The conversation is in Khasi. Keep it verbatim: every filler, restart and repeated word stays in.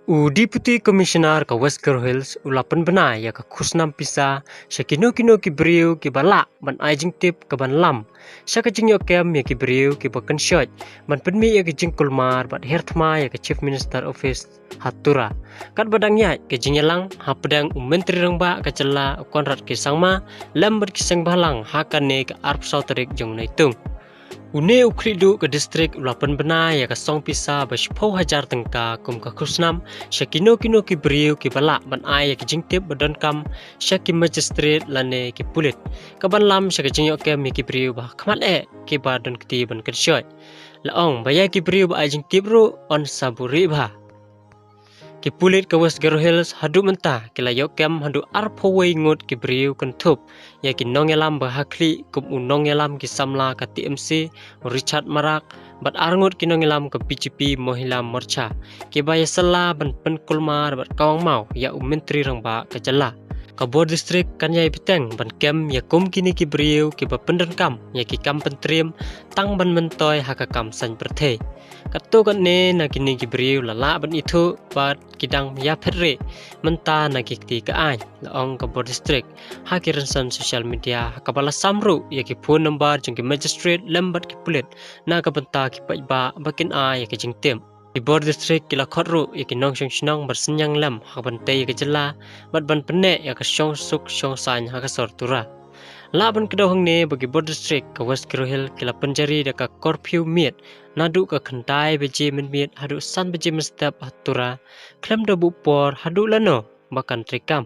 U Deputy Commissioner ka West Garo Hills u la pynbna ïa ka khusnam pisa sha kino kino ki briew kiba lah ban ai jingtip kaban lam sha ka jingïoh kem ïa ki briew kiba kynshoit ban pynmih ïa ka jingkulmar bad her thma ïa ka Chief Minister Office ha Tura. Katba dang ïaid ka jingïalang hapdeng u Myntri Rangbah ka jylla u Conrad K Sangma lem bad ki seng bhalang ha kane ka arphew saw tarik jong u Naitung. Une u khlieh duh ka district u la pynbna ïa ka song pisa ba shiphew hajar tyngka kum ka khusnam sha kino kino ki briew kiba lah ban ai ïa ki jingtip ba donkam sha ki magistrate lane ki pulit kaban lam sha ka jingïoh kem ïa ki briew ba khmat eh kiba don kti ban kynshoit. La ong ba ïa ki briew ba ai jingtip ruh yn sa buhrieh bha. Ki pulit ka West Garo Hills haduh mynta ki la ïoh kem haduh arphew wei ngut ki briew kynthup ïa ki nongïalam ba ha khlieh kum u nongïalam ki samla ka T M C u Richard Marak bad ar ngut ki nongïalam ka B J P Mohila Morcha kiba ïa sala ban pynkulmar bad kawang maw ïa u Myntri Rangbah ka jylla. Ka bor district kan ïai bteng ban kem ïa kum kine ki briew kiba pyndonkam ïa ki kam pyntriem tang ban myntoi ha ka kam saiñ pyrthei. Katto katne na kine ki briew la lah ban ithuh bad ki dang ïaphet rieh mynta na ki kti ka aiñ, la ong ka bor district ha ki rynsan social media ha kaba la sam ruh ïa ki phone number jong ki magistrate lem bad ki pulit na ka bynta ki paidbah ba kin ai ïa ka jingtip. Ki bor district ki la khot ruh ïa ki nongshong shnong ban synñiang lem ha ka ban tei ïa ka jylla bad ban pynneh ïa ka shongsuk shongsaiñ ha ka sor Tura. Lah ban kdew hangne ba ki bor district ka West Garo Hills ki la pynjari da ka curfew miet naduh ka khyndai baje mynmiet haduh san baje mynstep ha Tura khlem da buh por haduh lano ba kan treikam.